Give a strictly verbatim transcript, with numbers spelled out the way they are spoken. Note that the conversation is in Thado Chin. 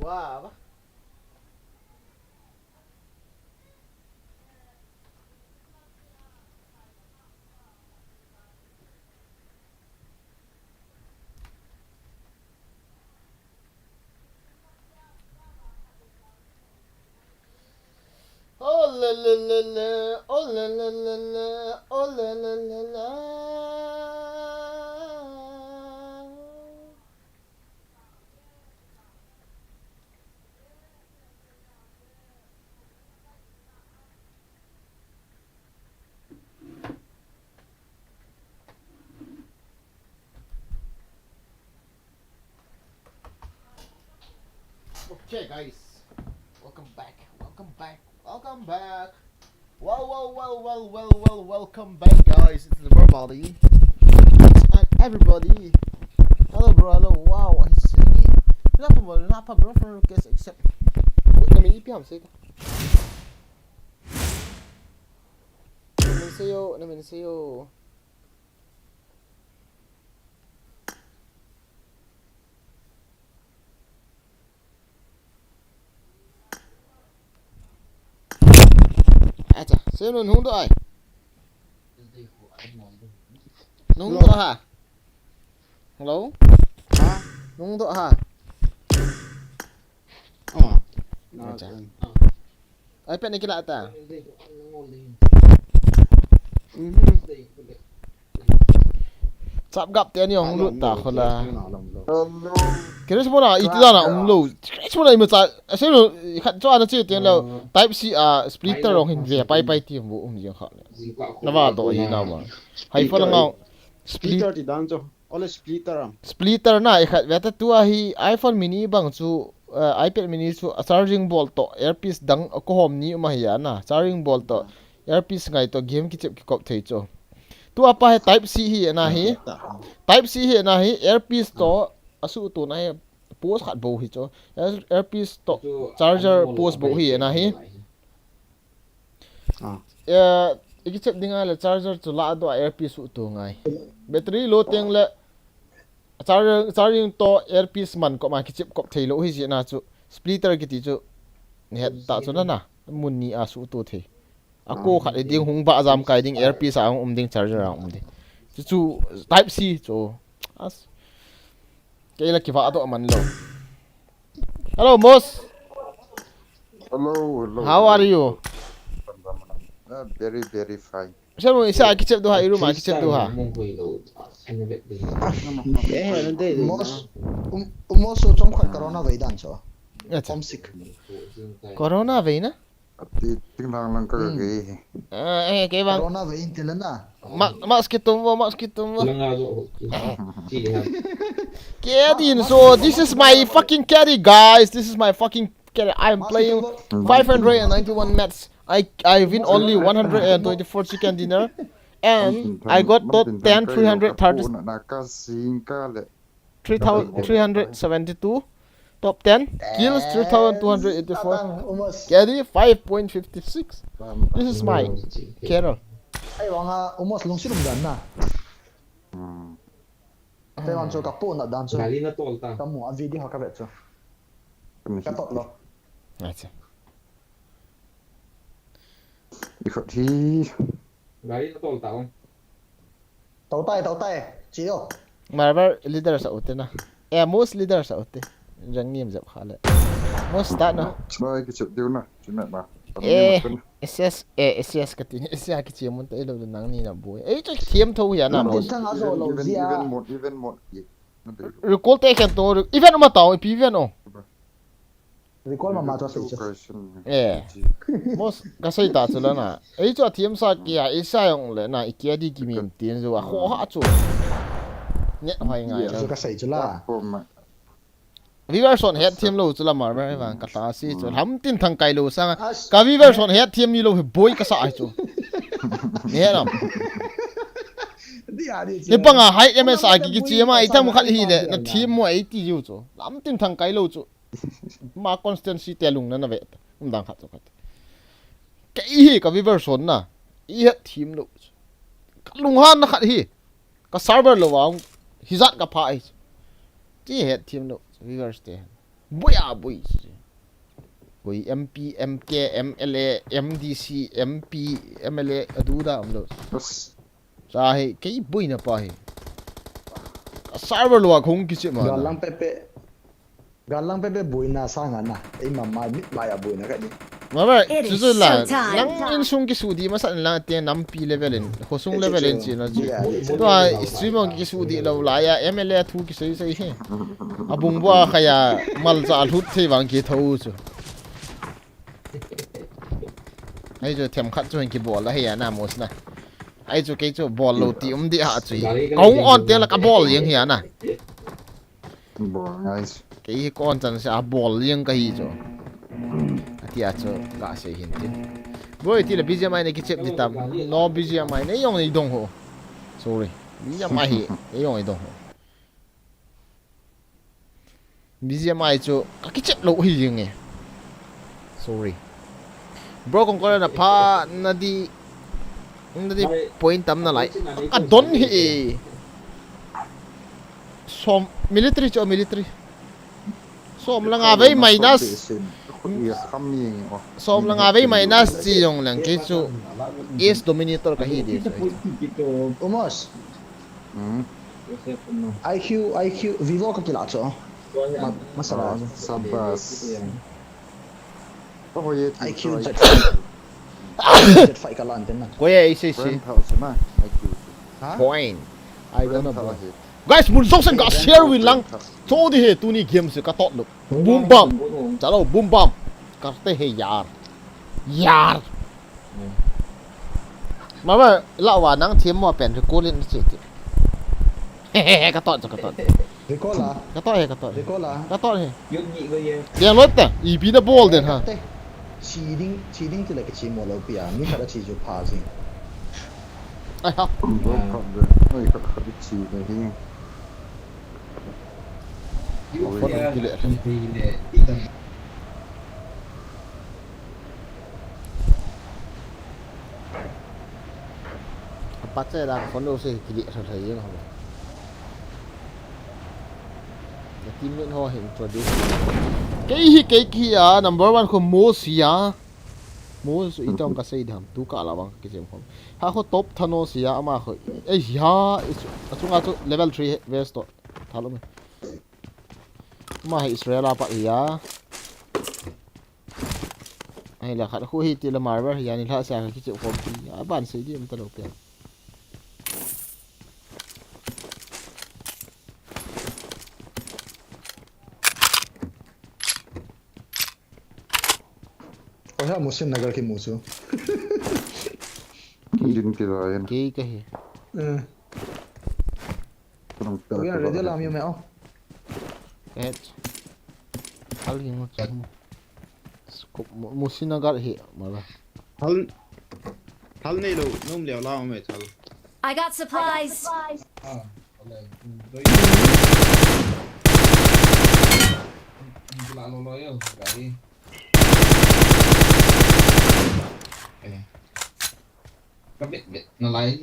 Wow. Oh la la la la, oh la la la la, oh la la la la. Okay, guys. Welcome back. Welcome back. Welcome back. Well, well, well, well, well, well, welcome back, guys. It's the Verbali. And everybody. Hello, bro. Hello. Wow, he's singing. Not for, not for, bro, for request, except. Wait, let me eat, I'm sick. Let me see you. Let me see you. Acha, se nun hung doh ai. Nung doh ha. Hello? Ha? Nung doh ha. Oh. Acha. Ai, pen ni kila ta. Mhm. Chap gap te ni hung lut ta khola. Hello. Kere se bona iti dana um lo. Kere se bona ima cha. Ase lo khat cho ana che te lo. Type C a splitter hung hin ve pai pai ti bu um jing kha. Na va doh hi na ma. Hai fa la ngau. Split- Splitter ti dan cho. Ole splitter am. Splitter na i khat ve ta tua hi iPhone mini bang chu, eh, iPad mini chu a charging board to earpiece dang a ko hom ni um ahi a na. Charging board to earpiece ngai to game kichep kikop thei chu. Tua pa hi type C hi na hi. Type C hi na hi earpiece to a su tu na hi post khat bo hi chu. Ear-, earpiece to charger post bo hi na hi. Ah. Eh, i kichep ding a le charger chu la do a earpiece u tu ngai. Battery low teng le charger, charging to earpiece man ko ma kichep kop thei lo hi jeh na chu splitter kiti chu ni het ta chu na na mun ni a su tu thei. A ko khat i ding hung ba jam kai ding earpiece a hung um ding charger a hung um ding. Chu chu type C chu. As. Kei la kiva doh man lo. Hello, Moss. Hello, hello. How are you? Uh, very, very fine. Sir, mo isa kichep do ha, i room a kichep do ha. Eh, eh, Moss, um, Moss so chom khat corona vei dan cho. Acha. Homesick. Corona vei na? Ati ting lang lang ka Hmm. Gei. Ah, eh, kei bang. Corona vei in tila na. Ma-, mask kitum vo, mask kitum vo. Langa zo. Ti ha. Carry, so this is my fucking carry, guys. This is my fucking carry. I'm playing five hundred ninety-one match. I, I win only one hundred twenty-four chicken dinner. And I got top ten, three hundred thirty. Na ka sing ka le. Three thousand three hundred seventy-two. Top ten. Kills, three thousand two hundred eighty-four. Carry, five point fifty-six. This is my carry. Ai, wanga almost lungsi lum dan na. Hmm. Te wan chu ka pu na dan chu. Gari na tol ta. Ka mu a video ha ka vet chu. Ka tot lo. Acha. I khot hi. Gari na tol ta ong. Tau tai, tau tai. Chi yo. Marbar leader sa ute na. Eh, Moss leader sa ute. Rang ngim jep kha le. Moss start na. Chulai kichep diu na. Chi met ma. Eh, S S, eh, S S ka ti. S S ka chi mun ta ilo nang ni na boi. Eh, chu thiam tho ya na, Moss. Thang a zo lo zia. Even mode, even mode. Recall te khen to. Even ma tau, ipi even o. Recall mama chu sei chu. Eh. Moss ka sei ta chu la na. Ei chu a thiam sa kia, ei sa jong le na, i kia di ki min tin chu a kho ha chu. Nge hoi ngai. Chu ka sei chu la. Viewer son het thiam lo chu la mar mar vang ka ta si chu. Ham tin thang kai lo sang. Ka viewer son het thiam ni lo hi boi ka sa ai chu. Ni he lam. Hipanga high M S a ki kichi ma, itam khat hi le, na thim mo ei ti jiu chu. Lam tin thang kai lo chu. Ma constancy te lung na na ve. Um dang khat chu khat. Kei hi ka viewers hon na. I het thim lo chu. Ka lunghan na khat hi. Ka server lo a, hijat ka pha hi. Ti het thim lo, viewers te. Boi a boi. Boi M P, M K, M L A, M D C, M P, M L A, adu da um lo. As. Cha hi, kei boi na pa hi. Ka server lo a kong kichi ma na. Galang pepe. Galang pepe boina sanga na, eima mai mit mai a boina ka ni. Mama, It is chu chu la, showtime. Nang insung kisudi masa lang te nampi level in, khosung Iti level in chu. China chu. Yeah, iti chu. Tua stream ong kisudi lo la ya, M L A thu kisei sei hi. Abung bua khaya, mal cha lut thei vang ki thou chu. Ai chu them khat chu hin kibol la hi ya na mos na. Ai chu kei chu bol lo ti um di ha chu. Kong on te la ka bol jeng hi ya na. Bol ngai. Kei hi kon chan se a bol jeng ka hi chu. Atia chu ka sei hin tin. Boi ti le B G M I ne kichep di tam. No B G M I ne jong nei dong ho. Sorry. B G M I hi, nei jong nei dong ho. B G M I chu ka kichep lo hi jeng e. Sorry. Bro, kong ko na pha na di, na di point tam na lai. Ka don hi e. Som military chu military. Som langa vei minus. Som langa vei minus chi jong lang kei chu. Ace Dominator ka hi di chu. Umos. Hmm. I Q, I Q, Vivo ka kila chu. Ma-, masala. Ah, sabas. Oho, ye, I Q, Jet five. Jet five ka lan tin na. Ko ye, I C C. Ram thao se ma, I Q. Ha? Point. I don't know, bro. Guys, mun jong sang ka share win lang. Cho di he, tuni game se ka tot lo. Boom bam. Chalo, boom bam. Karte he yaar. Yaar. Mama, la wa nang thim mo pen recall in chi ti. Ka tot, ka tot. Recall a. Ka tot he, ka tot he. Recall a. Ka tot he. Yun ni ko ye. Dia lot ta, ipi na bol den ha. Chi ding, chi ding ti la ka chi mo lo pia. Mi ka da chi ju pa jing. Ai ha. Bol ka de. Ai ka ka chi de hi. Phone kile. Apache la phone lo se kile sa sa ye ho. Teammate ho hin introduce. Kei hi kei ki a number one ko mo sia. Mo su itong ka sei dam tu ka la wang ki jem khom. Ha ko top thano sia ama ko. Ei ha, achunga chu level three vest to. Thalo me. Ama hi Israel a pat hi a. Ahile khat khu hi ti la Marvel hi a ni lhah sia ka kichep khom ti. Aban sei di um ta lo pia. Oi ha, Musin Nagar ki mu chu. Din ki la yan. Kei ka hi. Eh. Oi ha, ready la mi me o. Ka het. Hal ging mo chu. Scope mo, Musin Nagar hi, mala. Thal, thal nei lo, nom leo la me thal. I got supplies. Ah, wala, doi. Hindi la lo lo yo, gari. Eh. Kabit bit na lai.